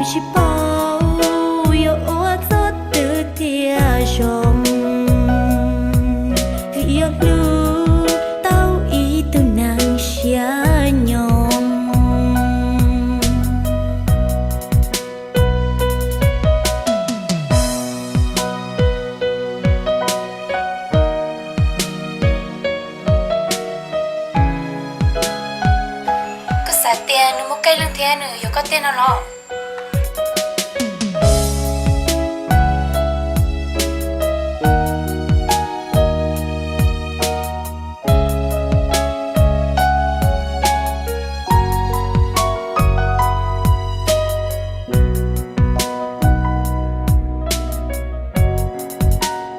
Tsis paub yuav ua txoj twg thiaj zoo, vim yog hlub tau ib tug neeg siab nyob. Koj xav tias nws muaj kev leej thiab nws yuav koj tiag no los?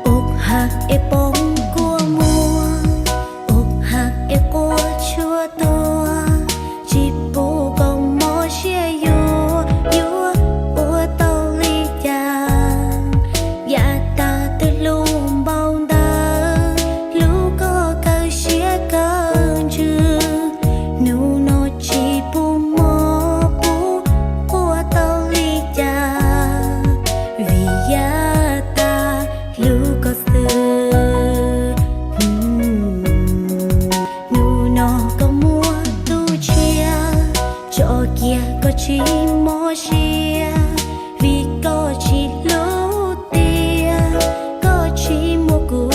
Ua haj es poob kua muag, ua haj es quaj tshuaj tuag, tsis pub koj mob siab yuav, yuav ua tau li cas? Yav tag twb hlub npaum ntawd, hlub koj kawg siab kawg ntsws, hnub no tsis pub mob pub quaj tau li cas, vim yav tag hlub koj xwb. Hnub no koj muaj tus tshiab, tso kiag koj tsis mob siab, vim koj tsis hlub tiag, koj tsis muaj kuv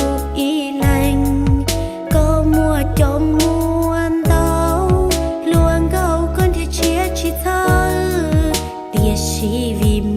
ib leeg. Koj muaj cov muaj ntau, hluas nkauj koj nrhiav tshiab tsis txhawj, tiam sis vim